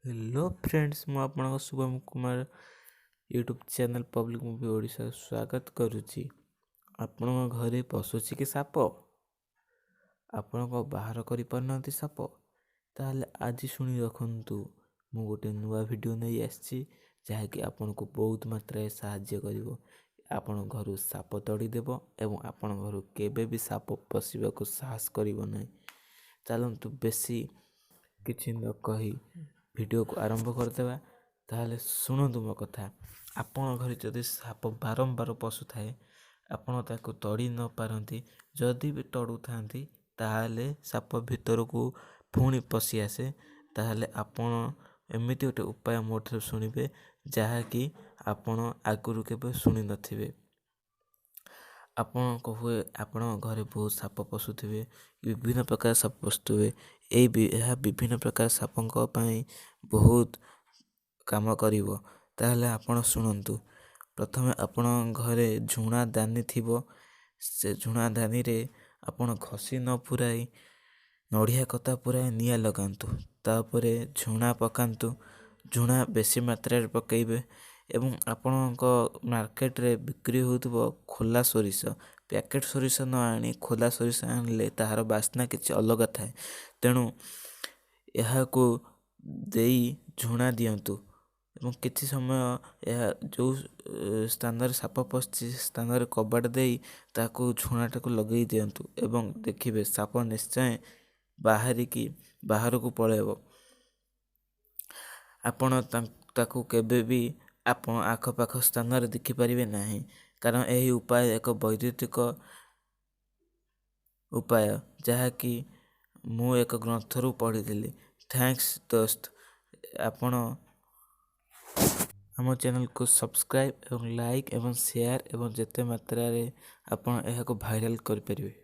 Hello friends, ମୁଁ ଆପଣଙ୍କ Shubham Kumar YouTube channel public movie ଓଡ଼ିଶାକୁ ସ୍ୱାଗତ କରୁଛି। ଆପଣଙ୍କ ଘରେ ପଶୁଛି କି ସାପ? ଆପଣଙ୍କ ବାହାର କରିପାରୁନାହାନ୍ତି ସାପ? ତାହେଲେ ଆଜି ଶୁଣି ରଖନ୍ତୁ, ମୁଁ ଗୋଟେ ନୂଆ ଭିଡ଼ିଓ ନେଇ ଆସିଛି, ଯାହାକି ଆପଣଙ୍କୁ ବହୁତ ମାତ୍ରାରେ ସାହାଯ୍ୟ କରିବ। ଆପଣଙ୍କ ଘରୁ ସାପ ତଡ଼ିଦେବ ଏବଂ ଆପଣଙ୍କ ଘରୁ କେବେ ବି ସାପ ପଶିବାକୁ ସାହସ କରିବ ନାହିଁ। ଚାଲନ୍ତୁ, ବେଶୀ କିଛି ନ କହି ଭିଡ଼ିଓକୁ ଆରମ୍ଭ କରିଦେବା। ତାହେଲେ ଶୁଣନ୍ତୁ ମୋ କଥା। ଆପଣଙ୍କ ଘରେ ଯଦି ସାପ ବାରମ୍ବାର ପଶୁଥାଏ, ଆପଣ ତାକୁ ତଡ଼ି ନ ପାରନ୍ତି, ଯଦି ବି ତଡ଼ୁଥାନ୍ତି ତାହେଲେ ସାପ ଭିତରକୁ ପୁଣି ପଶି ଆସେ, ତାହେଲେ ଆପଣ ଏମିତି ଗୋଟେ ଉପାୟ ମୋ ଠାରୁ ଶୁଣିବେ, ଯାହାକି ଆପଣ ଆଗରୁ କେବେ ଶୁଣି ନଥିବେ। ଆପଣଙ୍କ ହୁଏ ଆପଣଙ୍କ ଘରେ ବହୁତ ସାପ ପଶୁଥିବେ, ବିଭିନ୍ନ ପ୍ରକାର ସାପ ପଶୁଥିବେ। ଏହା ବିଭିନ୍ନ ପ୍ରକାର ସାପଙ୍କ ପାଇଁ ବହୁତ କାମ କରିବ। ତାହେଲେ ଆପଣ ଶୁଣନ୍ତୁ। ପ୍ରଥମେ ଆପଣଙ୍କ ଘରେ ଝୁଣା ଦାନି ଥିବ। ସେ ଝୁଣା ଦାନିରେ ଆପଣ ଘଷି ନ ପୁରାଇ ନଡ଼ିଆ କତା ପୁରାଇ ନିଆଁ ଲଗାନ୍ତୁ। ତାପରେ ଝୁଣା ପକାନ୍ତୁ। ଝୁଣା ବେଶୀ ମାତ୍ରାରେ ପକାଇବେ ଏବଂ ଆପଣଙ୍କ ମାର୍କେଟରେ ବିକ୍ରି ହେଉଥିବ ଖୋଲା ସୋରିଷ, ପ୍ୟାକେଟ୍ ସୋରିଷ ନ ଆଣି ଖୋଲା ସୋରିଷ ଆଣିଲେ ତାହାର ବାସ୍ନା କିଛି ଅଲଗା ଥାଏ। ତେଣୁ ଏହାକୁ ଦେଇ ଝୁଣା ଦିଅନ୍ତୁ ଏବଂ କିଛି ସମୟ ଏହା ଯେଉଁ ସ୍ଥାନରେ ସାପ ପଶିଛି, ସେ ସ୍ଥାନରେ କବାଟ ଦେଇ ତାକୁ ଝୁଣାଟାକୁ ଲଗାଇ ଦିଅନ୍ତୁ ଏବଂ ଦେଖିବେ ସାପ ନିଶ୍ଚୟ ବାହାରିକି ବାହାରକୁ ପଳାଇବ। ଆପଣ ତାକୁ କେବେ ବି ଆପଣ ଆଖପାଖ ସ୍ଥାନରେ ଦେଖିପାରିବେ ନାହିଁ, କାରଣ ଏହି ଉପାୟ ଏକ ବୈଦ୍ୟୁତିକ ଉପାୟ, ଯାହାକି ମୁଁ ଏକ ଗ୍ରନ୍ଥରୁ ପଢ଼ିଥିଲି। Thanks ଦୋସ୍ତ। ଆପଣ ଆମ ଚ୍ୟାନେଲକୁ ସବସ୍କ୍ରାଇବ୍ ଏବଂ ଲାଇକ୍ ଏବଂ ସେୟାର ଏବଂ ଯେତେ ମାତ୍ରାରେ ଆପଣ ଏହାକୁ ଭାଇରାଲ୍ କରିପାରିବେ।